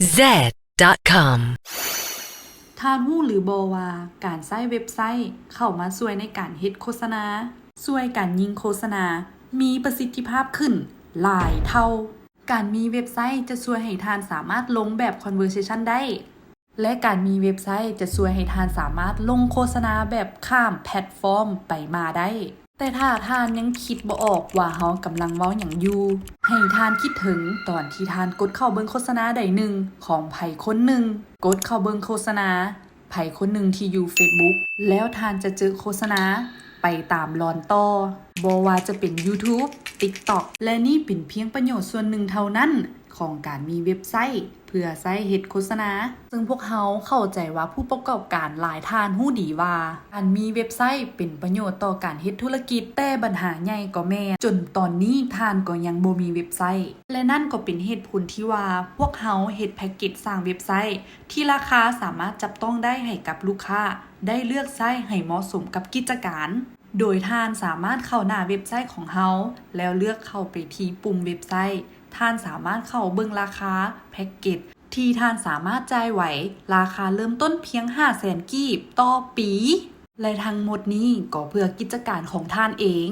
Z dot com. ທ່ານຮູ້ຫຼືບໍ່ວ່າ ການໃຊ້ເວັບໄຊເຂົ້າມາຊ່ວຍໃນການເຮັດໂຄສະນາ ຊ່ວຍການຍິງໂຄສະນາ ມີປະສິດທິພາບຂຶ້ນຫຼາຍເທົ່າ. ການມີເວັບໄຊຈະຊ່ວຍໃຫ້ທ່ານສາມາດລົງແບບ conversation ໄດ້ ແລະ ການມີເວັບໄຊຈະຊ່ວຍໃຫ້ທ່ານສາມາດລົງໂຄສະນາແບບຂ້າມແພລດຟອມໄປມາໄດ້. ແຕ່ຖ້າທ່ານຍັງຄິດບໍ່ອອກວ່າເຮົາກຳລັງເວົ້າຫຍັງຢູ່, ໃຫ້ທ່ານຄິດເຖິງຕອນທີ່ທ່ານກົດເຂົ້າເບິ່ງໂຄສະນາໃດໜຶ່ງຂອງໃຜຄົນໜຶ່ງ, ກົດເຂົ້າເບິ່ງໂຄສະນາໃຜຄົນໜຶ່ງທີ່ຢູ່ Facebook ແລ້ວທ່ານຈະເຈີໂຄສະນາໄປຕາມລອນຕໍ່, ບໍ່ວ່າຈະເປັນ YouTube, TikTok ແລະ ນີ້ເປັນພຽງປະໂຫຍດສ່ວນໜຶ່ງເທົ່ານັ້ນຂອງການມີເວັບໄຊ ເພື່ອໃຊ້ເຮັດໂຄສະນາ, ເຊິ່ງພວກເຮົາເຂົ້າໃຈວ່າຜູ້ປະກອບການຫຼາຍທ່ານຮູ້ດີວ່າ ການມີເວັບໄຊເປັນປະໂຫຍດຕໍ່ການເຮັດທຸລະກິດ, ແຕ່ບັນຫາໃຫຍ່ກໍແມ່ນ ຈົນຕອນນີ້ທ່ານກໍຍັງບໍ່ມີເວັບໄຊ. ແລະ ນັ້ນກໍເປັນເຫດຜົນທີ່ວ່າພວກເຮົາເຮັດແພັກເກັດສ້າງເວັບໄຊທີ່ລາຄາສາມາດຈັບຕ້ອງໄດ້ໃຫ້ກັບລູກຄ້າໄດ້ເລືອກໃຊ້ໃຫ້ເໝາະສົມກັບກິດຈະການ, ໂດຍທ່ານສາມາດເຂົ້າໜ້າເວັບໄຊຂອງເຮົາ ແລ້ວເລືອກເຂົ້າໄປທີ່ປຸ່ມເວັບໄຊ. ທ່ານສາມາດເຂົ້າເບິ່ງລາຄາແພັກເກັດທີ່ທ່ານສາມາດຈ່າຍໄຫວ, ລາຄາເລີ່ມຕົ້ນພຽງຫ້າແສນກີບຕໍ່ປີ ແລະ ທັງໝົດນີ້ກໍເພື່ອກິດຈະການຂອງທ່ານເອງ.